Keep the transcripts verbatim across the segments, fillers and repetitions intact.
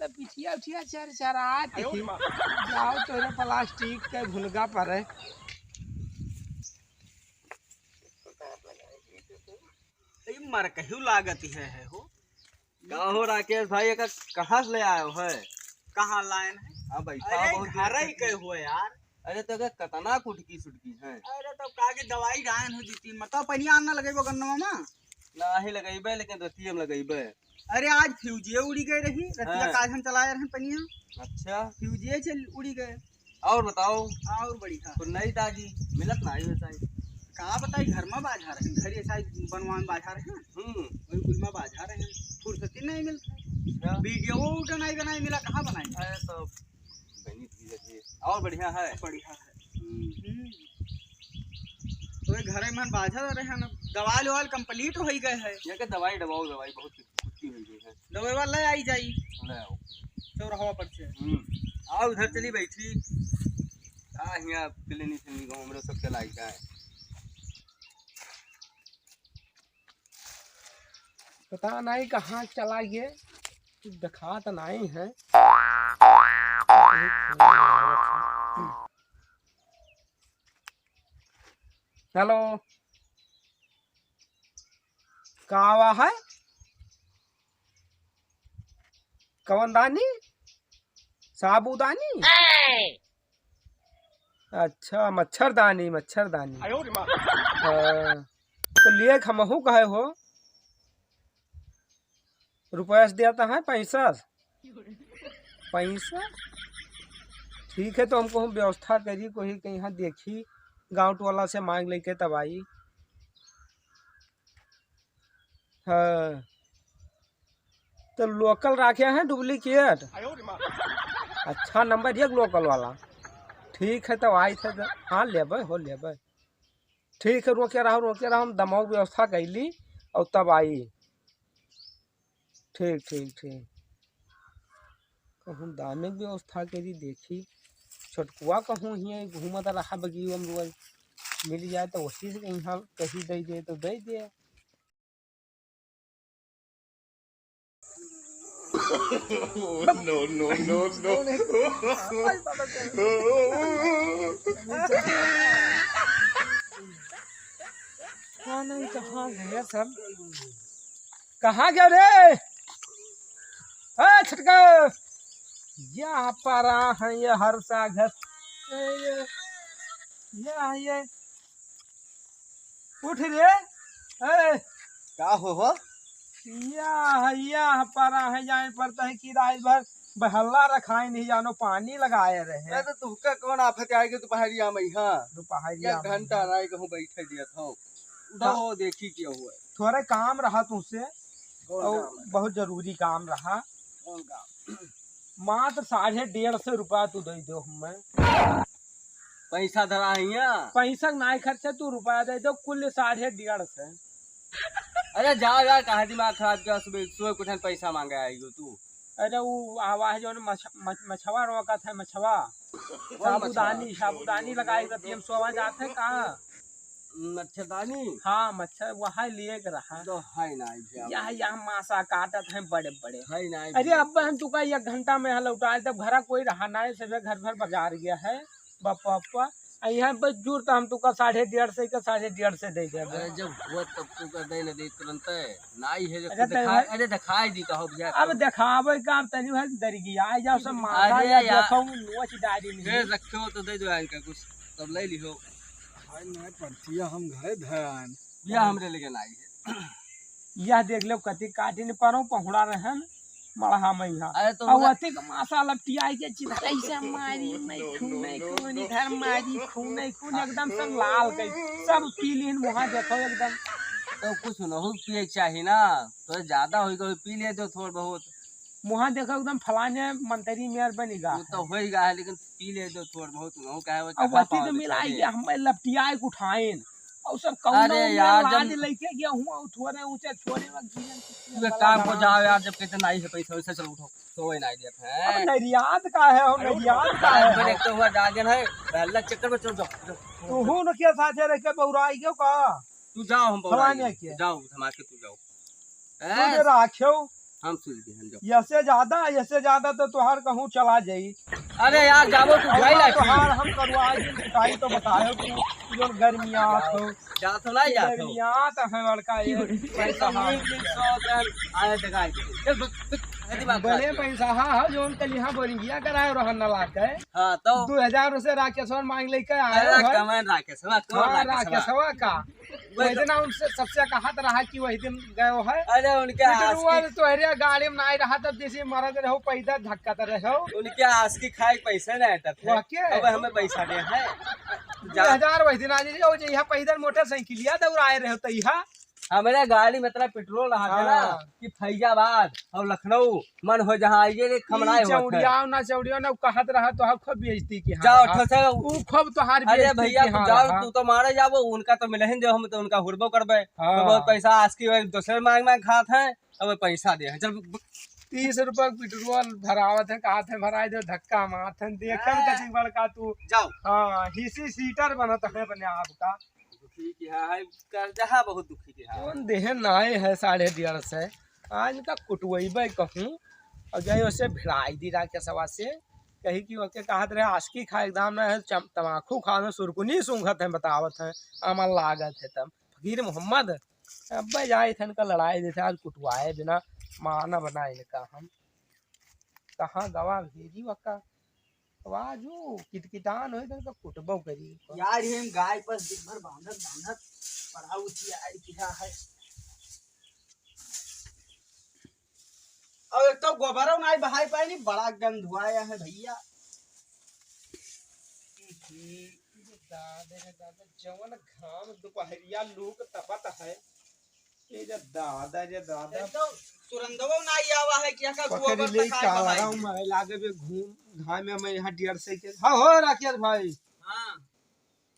पिठिया उठिया चरचरात ही। जाओ तोरे प्लास्टिक के भुनगा परे। ई मरकहू लागत है, है हो। का हो राकेश भाई, एका कहाँ से ले आयो है? कहाँ लायन है? हाँ भाई, अरे बहुत घर ही के हुए यार। अरे तो एका कतना कुटकी सुटकी है? अरे तो का के दवाई डायन हो दी तीन, मतलब पनिया आना लगेबो गन्नवा में? नाही लगइबे, लेकिन रतिया में लगइबे। अरे आज फ्यूजे उड़ी गए रही, रतिया हाँ। काज हम चलाए रहन पनिया। अच्छा। फ्यूजे चल उड़ी गए। और बताओ? और बढ़िया। तो नई ताजी मिलत ना आई वैसा ही। का बताई, घर में बाझा रहे, घर ऐसा ही बनवा में बाझा रहे। हम्म। वही कुल में बाझा रहे। फुर्सती नहीं मिलता। अच्छा। वीडियो उठा नहीं बनाई मिला, कहाँ बनाई? अरे तो बनी धीरे धीरे। और बढ़िया है? बढ़िया है। हम्म। हम्म। तो ये घरे में बाझा रहे हैं ना, दवाई ववाई complete हो ही गए है। ये के दवाई दवाओ, दवाई बहुत कुत्ती हो गई है। दवाई वाला आई जाई। ले आओ। चौराहा पर से। हम्म। आओ उधर चली बैठी। आ, हियाँ क्लिनिक से निगो हमरे सब चलाई जाए। पता नहीं कहाँ चला गए, कुछ दिखात नहीं है। हेलो, का आवा है? कवन दानी? साबूदानी? अच्छा, मच्छरदानी, मच्छरदानी। हाँ, तो लिए हमहू कहे हो, रुपया से देता है, पैसा से? पैसा? ठीक है, तो हमको हम व्यवस्था करी, कोई कहीं यहाँ देखी, गाँव टोला से मांग लेके तब आई। हाँ, तो local राखे हैं duplicate? अच्छा नंबर एक local वाला। ठीक है, तो आई थे तो, हाँ, लेबे हो, लेबे। ठीक है, रोके रहो, रोके रहो, हम दमाऊ व्यवस्था कैली और तब आई। ठीक, ठीक, ठीक। कहूँ दाने के व्यवस्था करी, देखी। छोटकुआ कहूँ हियाँ घूमत रहा बगिया में रोज, मिल जाए तो वही से कहीं हम कहीं दे दे तो दे दे। No, no, no, no। हाँ, नहीं, कहाँ गया सब? कहाँ गया रे? ए, छटका! यहाँ पर आ है ये हर सागर। ए, ये, ये, ये। उठ रे। ए। का हो हो? या, या पर आ है, जाए पड़ता है कि रात भर बहल्ला रखाए नहीं जानो, पानी लगाए रहे। अरे तो तुहका कौन आफत आएगी दोपहरिया में? हाँ। दोपहरिया एक में। घंटा राय कहूँ बैठे दिया था। दो हाँ। देखी क्या हुआ है। थोड़े काम रहा तुमसे, कौन और काम है? बहुत जरूरी काम रहा। कौन काम? मात्र साढ़े डेढ़ सौ रुपया तू दे दो हमें। पैसा धरा है यहाँ? पैसा के नाई खर्चा, तू रुपया दे दो, कुल साढ़े डेढ़ सौ। अरे जाओ यार, काहे दिमाग खराब किया, सुबह, सुबह कुछ पैसा मांगे आएगी तू। अरे वो आवाज जो मछ-, मछ-, मछवा रोका था, मछवा। कौन साबूदानी, मछवा? साबूदानी लगाई रहती, हम सोवा जाते हैं कहाँ? मच्छरदानी? हाँ, मच्छर वहाँ लिए के रहा। तो है ना, भैया। यह, यह मासा काटत हैं बड़े बड़े। है ना, अरे भैया। अब हम तुका एक घंटा में यहाँ लौटाए, तब घरा कोई रहा ना है, सभी घर भर बाजार गया है। बप्पा, बप्पा। आ यहाँ बस जोर तो हम तुका साढ़े डेढ़ सौ का साढ़े डेढ़ सौ दे देबे। अरे जब हुआ तब तुका दे न दे तुरंत। नाई है जो अरे तो दिखा-, भाई। अरे दिखाई दी कहो भैया। अब दिखावे का, अब तनी भाई दरिया आ जाओ सब माथा अरे या यार। देखो नोच डाली नहीं। फिर रखो तो दे दो इनका कुछ, तब ले लिहो। भाई मैं पर्चिया हम घरे धरान। भैया हमरे लेके ना आई है। यह देख लो कति काटिन परो पहुड़ा रहन। मड़हा में यहाँ। अरे तो अब उधर अतिक मासा लपटियाई के चिल्लाई से मारी, नहीं खून, नहीं खून, इधर मारी, खून, नहीं खून, एकदम सब लाल गई, सब पी लीन, मुहा देखो एकदम। तो कुछ नहु पिए के चाही ना, तो ज्यादा होई गई, पी ले दो थोड़ बहुत। मुहा देखो एकदम फलाने मंत्री मेयर बनी गा वो तो है। होई गा है, लेकिन पी ले दो थोड़ बहुत, नहु काहे वो अब कहाँ अतिक पावत मिलाई बेचारे? के हम लपटियाई के उठाइन, और सब कौनो अरे में यार, लाज जब लेके गया हूँ, और थोड़े ऊंचे छोड़े में गिरन कुछ तू एक वाला काम को बड़ा जाओ यार, जब कहते नहीं है पैसा वैसा, चलो उठो, सोए नहीं देते हैं। अब निर्यात का है, और निर्यात का है? अरे एक तो हुआ जागन है, पहला चक्कर में चल जाओ, जाओ। तू हूँ न के साथे रह के बौराई गयो का? तू जाओ, हम बौराई फलाने गए। के। जाओ, धमाके तू जाओ। तू हैं? दे राखेव। हम सुन के हम जाओ। यसे ज्यादा, यसे ज्यादा तो तोहार कहूँ चला जाई। अरे यार, जाबो तू और भाई ना लाठी। तोहार हम करवा दिन कुटाई तो बतायो तू, जो गर्मियात हो। जात हो, नहीं जात हो। गर्मियात है लड़का ये। पैसा हाँ। आए टका आए। चल, बक, बक, आगे बात बड़े बात। पैसा हाँ, हाँ, जो उनके लिए हाँ बोरिंगिया कराए रहन ना लाग गए। हाँ, तो? दो हजार से राकेशवा मांग लेके आए अरे, हो। कमन राकेशवा, कौन हाँ, राकेशवा? राकेशवा का। वही वही तो। दिन उनसे सबसे कहत रहा कि वही दिन गयो है। अरे, उनके पेट्रोल आस्की वाले तोहरे गाड़ी में नहीं रहा, तब जैसे मरद रहो, पैदल धक्का तो रहो। उनके आस्की खाए पैसे नहीं आते थे। वाह के? अब हमें पैसा दे है। दो हजार वही दिन आ जाइए, और यहाँ पैदल मोटरसाइकिलिया दौड़ाए रहे तो यहाँ। हमारे गाड़ी में इतना पेट्रोल रहा था ना हाँ। कि फैजाबाद और लखनऊ मन हो जहाँ आइए रे, खमनाए ई होत है। चौड़िया ना, चौड़िया ना, कहत रहा तो हम खूब बेइज्जती के हाँ जाओ, रहा। ठो से ऊ खूब तोहार अरे बेइज्जती भैया, के तू हाँ जाओ, रहा। तू तो मारे जाबो, उनका तो मिलहिन देबो, हम तो उनका हुरबो करबे। हाँ। तो बहुत पैसा आस्की वही दूसरे मांग मांग खात है, अब पैसा दे है। चल, ब-, ब-, तीस रुपया के पेट्रोल भरावत है, कहत है भराई दे, धक्का मारत है, देखन हाँ। कथी बड़का तू। जाओ। हाँ, हिसी सीटर बनत है अपने आप का। दुखी के है, कर्जा है बहुत दुखी के है। कौन देहे नाय है साढ़े डेढ़ सौ। आज इनका कुटवैबे कहूँ, और जाए उसे भिड़ाई दी राकेशवा से, कही कि ओके कहत रहे आस्की खाए के दाम ना है, चम-, तमाकू खाए में सुरकुनी सूंघत है, बतावत है, अमल लागत है तब। फकीर मोहम्मद, अब जाए थे इनका लड़ाई देते, आज कुटवाए बिना माना बना इनका हम। कहाँ गवा भेजी वका? आवाज हो, किटकिटान होई, तब तो कुटबो करी। यार, ये हम गाय पर दिन भर बांधत, बांधत, बड़ा उचियार किया है। और एक तो गोबरो नाई बहाई पाए, नहीं, बड़ा गंधुआया है भैया। दादा रे दादा, जवन घाम दोपहरिया लोग तपत है, ए रे दादा, रे दादा। एक तो सुरंदवो नाई आवा है कि एका पकड़ गोबर ले तक आए काला बहाई। मैं लागे बे घूम, घाम में मैं यहाँ डेढ़ सौ के। हाँ हो राकेश भाई। हाँ।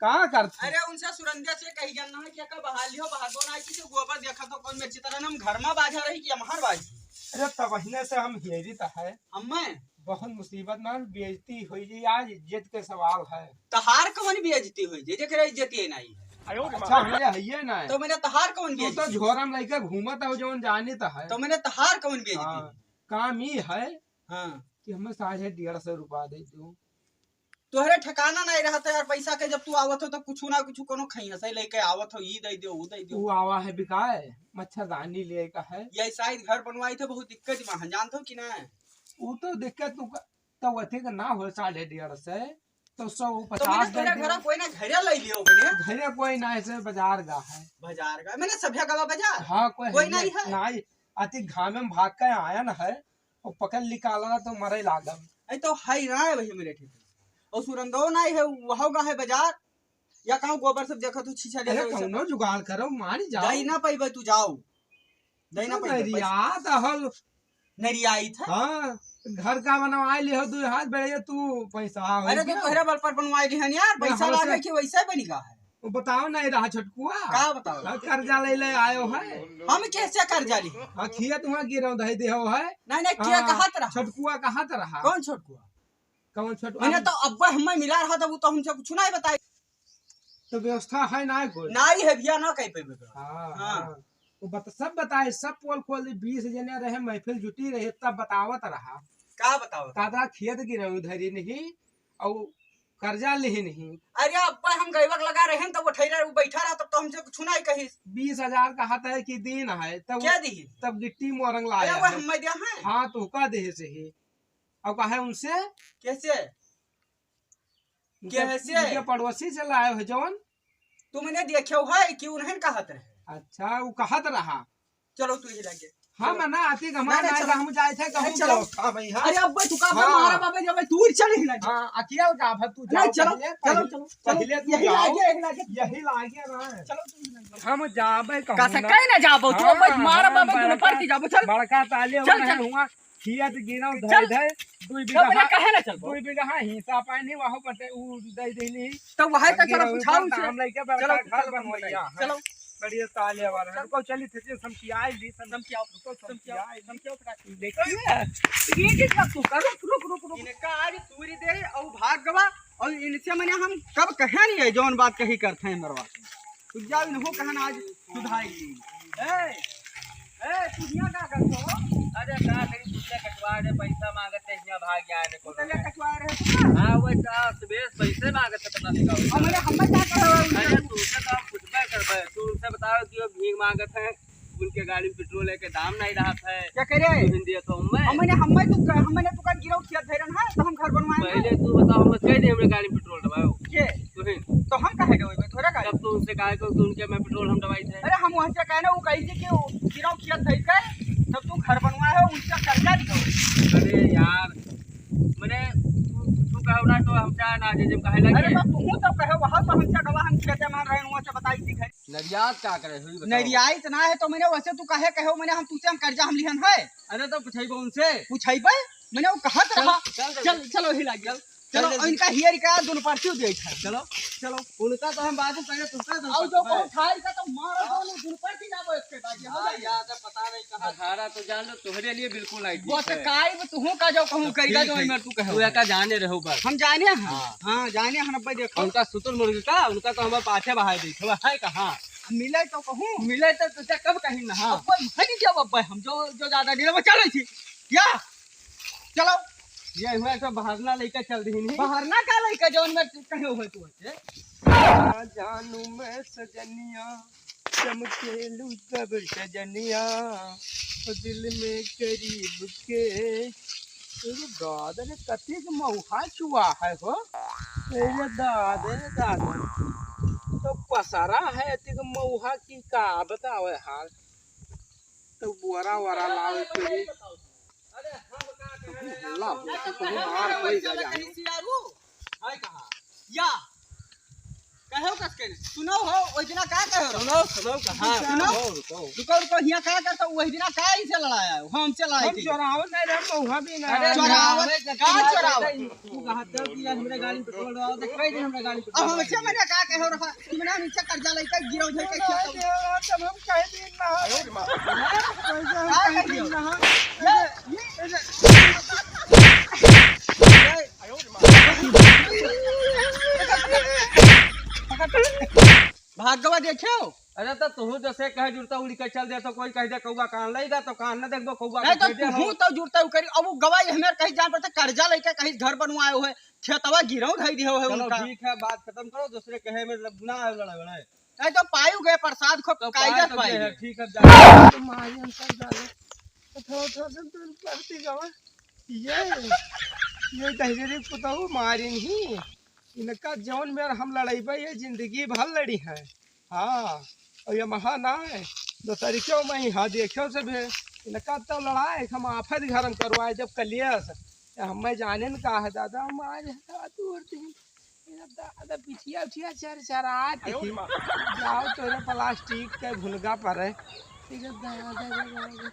का करत है? अरे उनसे सुरंदे से कही जाना है कि एका बहाली हो, बहादो नाई कि जो गोबर देखा तो कौन में चितरन हम घर में बाझा रही कि हमार बाझी। अरे तबहिने से हम हेरी त है। हम्मे? बहुत मुसीबत में बेइज्जती होई जी, आज इज्जत के सवाल है। तहार कौन बेइज्जती होई जे, जेकरे इज्जत ये नाई है? अच्छा, हमरे हइये ना है। तो मैंने तहार कौन तू तो बेइज्जती? झोरा में लेके घूमत हो, जौन जानी तो है। तो मैंने तहार कौन बेइज्जती? हाँ, काम ई है हाँ। कि हमें साढ़े डेढ़ सौ रुपया दे दो। तोहरे ठिकाना नहीं रहता यार, पैसा के जब तू आवत हो तो कुछ ना कुछ कोनो खैया से लेके आवत हो, ई दे दो, ऊ दे दो। ऊ आवा है बिकाए, मच्छरदानी ले का है। ये शायद घर बनवाई थे, बहुत दिक्कत में है, जानत हो कि ना? ऊ तो दिक्कत तू का, तो वथे का ना हो साढ़े डेढ़ सौ, तो सौ तो पचास मैंने दे तेरा दो। घर कोई ना घरे ले लियो मैंने। घरे कोई ना, ऐसे बाजार गा है। बाजार गा, मैंने सभ्या गवा बाजार। हाँ, कोई कोई है नहीं है। नहीं, अति घामे में भाग के आया ना है, और पकड़ निकाला तो मरे लागल। अरे तो है ना है वही मेरे ठीक। और सुरंदो नहीं है, वह गा है बाजार। या कहूँ गोबर सब देखा तू छीछा अरे देखा कौनो जुगाड़ करो, मारी जाओ। दही ना पैबे तू जाओ। दही ना तू पैबे, नरिया पैसा। तो हल। नरियाई था। हाँ, घर का बनवाए लिहो, दू हाथ बढ़िया तू पैसा हो अरे तो गया। तोहरे बल पर बनवाए लिहन यार, अरे पैसा हमरा लागे से कि वैसे बनी गा है। वो बताओ ना, ये रहा छोटकुआ। का बताओ? हाँ, कर्जा ले ले आयो है। हम कैसे कर्जा ली? हाँ, खिया तुम्हारा गिरव दे दे हो है। नहीं, नहीं, क्या हाँ, कहत रहा? छोटकुआ कहत रहा। कौन छोटकुआ? कौन छोटकुआ? मैंने तो अब्बा हमें मिला रहा था, वो तो हमसे कुछ नहीं बताई। तो व्यवस्था है ना कोई? नहीं है भैया, ना कहीं पे भी। हाँ, हाँ। हाँ। वो बत-, सब बताए, सब पोल खोल दी, बीस जने रहे, महफिल जुटी रहे, तब बतावत रहा। का बतावत? कादरा खेत गिरवी धरी नहीं, और कर्जा लिही नहीं। अरे अब्बा हम गैवक लगा रहे हैं, तब वो ठहरा, वो बैठा रहा, तब तो हमसे कुछ नहीं कही। बीस हजार का हाथ है कि दिन है, तब क्या दी? तब गिट्टी मोरंग लाया अरे वो है। हमें दिया है। हाँ, तो का देहे से ही। और कहा है उनसे? कैसे? उनके, कैसे? उनके पड़ोसी से लाए हो जवन? तुमने देखे हो है कि उन्हें कहत रहे? अच्छा, वो कहत रहा। चलो तू ही लगे। हाँ, चलो। मना आती गमा नहीं, नहीं, ना चलो। हम जाए थे नहीं, कहूँ चलो। तो। हाँ भाई, हाँ। अरे अब तू का हाँ। मारा बाबा जब तू ही चल ही लगे। हाँ, अकेल का भर तू नहीं, जाओ चलो, पहले, चलो, पहले, चलो, चलो। पहले तू यही जाओ। लागे, यही लागे। यही लागे ना। चलो तू ही लगे। हम जाबे कहूँ कस ना। कहीं ना जाबो, तू हाँ, अब मारा हाँ, बाबा दोनों बड़का, पर की जाबो, चल। बड़का ताले चल, वाला चल। हुआ। खिया तो गिरव चल। धर धर, दुई चल, बीघा, बोला, काहे ना चलबो? दुई बीघा हिस्सा पानी वहाँ बटे, उ दे देनी। तो वह का चलो, गिरव पूछाओ ऊपर से। दाम लेके बड़का चलो, घर चलो, बनवैया है। चलो। बढ़िया ताले वाला है। चल। रुको, चली थे, समझियाई ली, सम-, समझियाओ, रुको, समझियाओ, समझियाई ली। समझियाओ, समझियाओ। देखिए, ये चीज का तू कर, रुक, रुक, रुक, रुक। इनका आज तूरी दे और भाग गवा, और इनसे मैंने हम कब कहे नहीं है, जौन बात कही करते हैं मरवा। तू जाओ, इनको कहना आज सुधार ली। ए, ए, दुनिया का कर दो। अरे का करी, दुनिया कटवा दे, पैसा मांगत है, यहाँ भाग गया है, देखो। दुनिया कटवा रहे हो ना? हाँ, वो का सुबह पैसे मांगत है, पता नहीं का होता। हमने, हमने क्या कहा हुआ है? अरे, तुमसे तो हम कुछ नहीं करबे, तू उनसे बताओ कि वो भीख मांगत है, उनके गाड़ी में पेट्रोल है के दाम नहीं रहत है। क्या करे? तू हिंदी है तो हमें। हमने, हमें तो, हमने तो का गिरव किया धैर्य ना, तो हम घर बनवाए ना। पहले तू बताओ, हमें कह दे, हमरे गाड़ी में पेट्रोल डलवाओ। के? तू ही। तो हम काहे डलवाई? थोड़ा का? जब तू उनसे कहा कि उनके में पेट्रोल हम डलवाई थे। अरे, हम वहाँ से कहे ना, वो कही थी कि वो गिरव किया धैर्य के, तब तू घर बनवाए हो, उनसे कर्जा लियो। अरे यार, मने तू, तू कहो ना तो हम चाहे ना जे, जे हम कहे लगे। अरे, तो तू तो कहो, वहाँ तो हमसे गवा, हम खेते मान रहे हैं, वहाँ से बताई थी घर। नरियात का करे हुई बताओ। नरियात ना है तो मने वैसे तू काहे कहो, मने हम तुझसे हम कर्जा हम लिहन है। अरे तो पूछाई बा उनसे। पूछाई बा? मने वो कहत चल, रहा। चल, चल, चल। चल, चलो ही लाग गया। चल, चलो, चल, चल। इनका हियर का दोनों पार्टी दे था। चलो, चलो। उनका तो हम बाद में पहले तुमका तो और जो पता है। बहुत खाई का तो मारो दोनों दोनों पार्टी ना वो इसके बाद, ये हो हाँ, जाएगा। याद है, पता नहीं कहाँ। अखाड़ा तो जान लो, तुम्हारे लिए बिल्कुल लाइट वो तो है। काई में तू का जो कहूँ तो करेगा ठीक जो है। मैं तू कहे तू हो। एका जाने रहो बस। हम जाने हैं। हाँ। हाँ, जाने हैं, अब भाई देखो। उनका सुतुल मुर्गी का, उनका तो हमारे पाछे बहाय दी, थोड़ा है कहाँ? मिले तो कहूँ। मिले तो तुझे कब कहीं ना, हाँ। अब कोई है नहीं क्या बाबा, हम जो, जो ज्यादा डील में चले थी। या, चलो। ये हुआ तो बहारना लेके चल रही नहीं। बहारना का लेके जौन में कहे हुए तू है? आ जानू मैं सजनिया, चमकेलू जब सजनिया, ओ दिल में करीब के। अरे दादा रे, कतेक मौहा चुआ है हो। अरे दादा रे दादा, तो पसरा है एतिक मौहा की का बतावे हाल। तो बोरा वोरा लावे के। अल्लाह, तो मार कोई गया है। हाय कहा? या। कहो कस के? सुनो हो, ओइ दिना का कहो रहो? सुनो, सुनो कहा। सुनो। रुको, रुको। रुको, रुको, हिया का करता, ओइ दिना का इसे लड़ाया हो? हमसे लड़ाई हम थी। चोरावत नहीं रहे, मौहा भी ना। अरे, चोरावत, चोरावत का नहीं, चोरावत? नहीं। तू कहा था कि हमरे गाड़ी में पेट्रोल डाल दे, कई दिन हमरे गाड़ी में अब पेट्रोल हमसे डाल दे। मने का कहो रहा? कि मने हमसे कर्जा लेके गिरव धर के खेत में। तब हम कह दी ना। पैसा हम का कह कह दी दियो? ना। ये, ये, ये। भागवा देखे हो? अरे तो तू जैसे कहे जुड़ता उड़ी के चल दे तो कोई कह दे कौआ कान लई दा तो कान न देखबो कौआ नहीं के तो दे तू हो। तो जुड़ता करी। अब वो गवाही हमें कहीं जान पड़ता कर्जा लेके कहीं घर बनवाए हो है, खेतवा गिरव धई दियो है चलो उनका। ठीक है, बात खत्म करो, दूसरे कहे में ना आवे लड़ा बड़ा है। नहीं तो पायु गए प्रसाद को तो कायदे पाए तो पाई गए। ठीक है, जा। तो माई अंकल जा ले। तो थोड़ा, थोड़ा सा दूर पड़ती गवा। ये, ये दहिजरी पुतहु मारिन ही। इनका जौन मेर हम लड़ाई बा, ये जिंदगी भर लड़ी है। हाँ, और ये महा ना है। दो तारीख क्यों मैं यहाँ देखो सब है। इनका तो लड़ाई हम आफत घर में करवाए जब कलियस। ये हमें जाने न का है दादा, हम आज हटा दूर थी। ये दादा पिठिया उठिया चर चर आती थी। जाओ तोरे प्लास्टिक के भुनगा पर है। ठीक है, दादा, दादा, दादा।